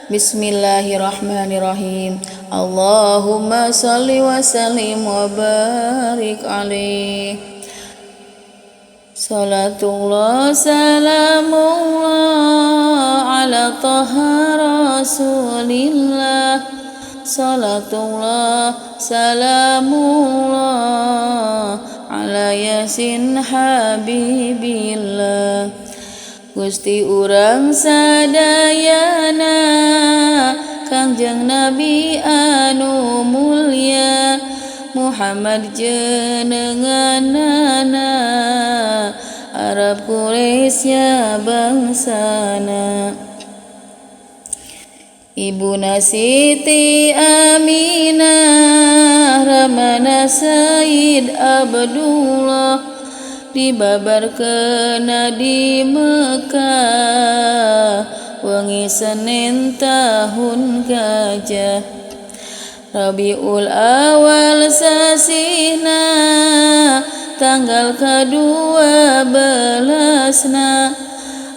Bismillahirrahmanirrahim. Allahumma salli wa sallim wa barik alaih. Salatullah salamullah ala taha rasulillah. Salatullah salamullah ala yasin habibillah. Gusti urang sadayana Kangjeng Nabi anu mulia, Muhammad jenenganana, Arab Quraisy bangsana. Ibuna Siti Aminah, ramana Sayyid Abdullah, dibabarkeun di Mekah wengi Senin tahun gajah. Rabiul Awal sasihna tanggal ke-12na,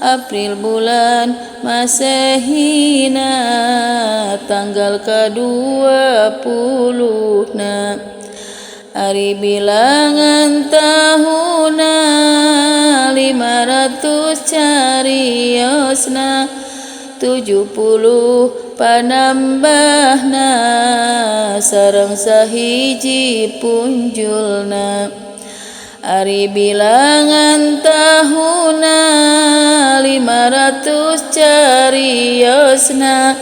April bulan Masehina tanggal ke-20na. Ari bilangan tahuna 500 cariosna, 70 panambahna sareng sahiji punjulna. Ari bilangan tahuna 500 cariosna,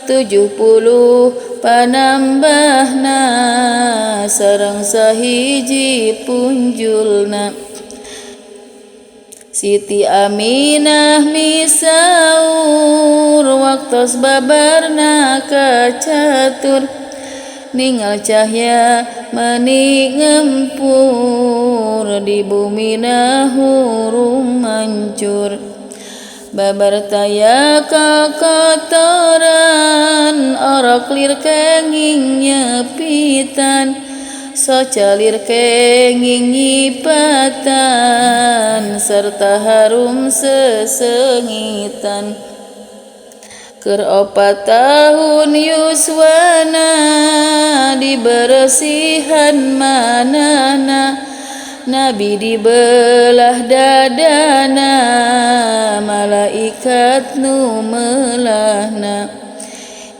70 panambahna sareng sahiji punjulna. Siti Aminah misaur waktos babarna kacatur, ningal cahya meni ngempur di bumina hurung mancur. Babar taya kakotoran orok lir kenging nyepitan, socalir kenging nyipatan serta harum sesengitan. Keur 4 tahun yuswana diberesihan manana, Nabi dibelah dadana malaikat nu melahna.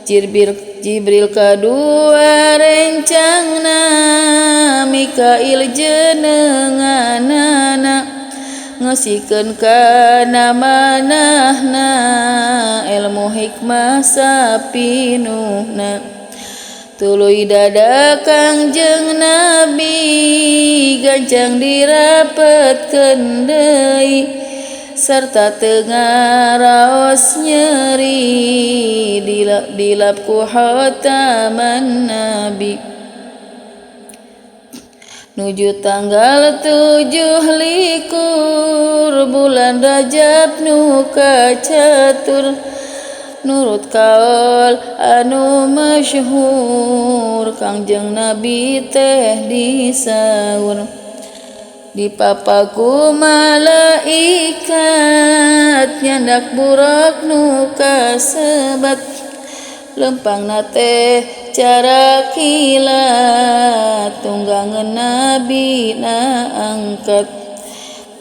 Jibril kadua rencangna, Mikail jenenganana, ngesikeun kana manahna ilmu hikmah sapinuhna. Tuluy dada Kangjeng Nabi gancang dirapetkeun deui, serta teu ngaraos nyeri dilap ku khotaman Nabi. Nuju tanggal 27 bulan Rajab nu kacatur, nurut kaul anu masyhur Kangjeng Nabi teh disaur. Dipapaku malaikat nyandak burak nu kasebat, lempangna teh cara kilat tunggangan Nabi na angkat.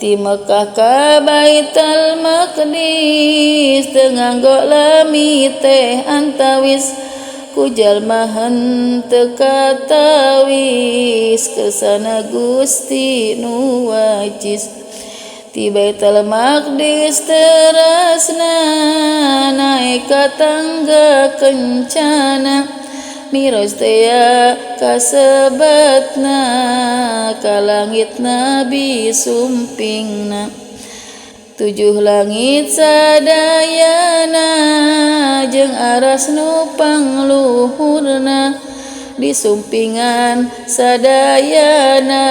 Ti Mekah ka Baitul Maqdis teu nganggo lami teh antawis, ku jalma henteu katawis kersana Gusti nu wajis. Ti Baitul Maqdis terasna naek ka tangga kencana, Miraj tea kasebatna ka langit Nabi sumpingna. 7 langit sadayana jeung aras nu pangluhurna, disumpingan sadayana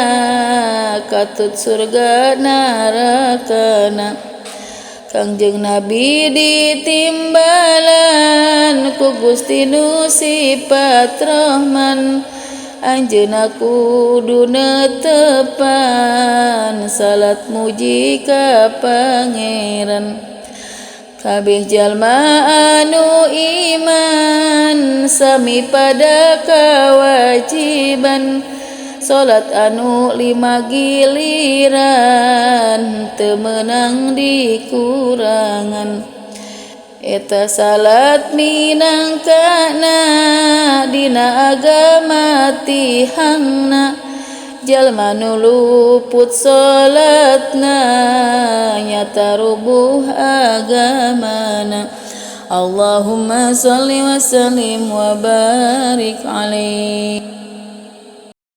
katut surga narakana. Kangjeng Nabi ditimbalan ku Gusti nu sifat Rahman, anjeunna kudu netepan salat muji ka Pangeran. Kabeh jalma anu iman sami pada kewajiban salat anu 5 giliran teu meunang dikurangan. Eta salat minangkana dina agama tihangna, jalma nu luput salatna nyata rubuh agamana. Allahumma shalli wa sallim wa barik alaihi.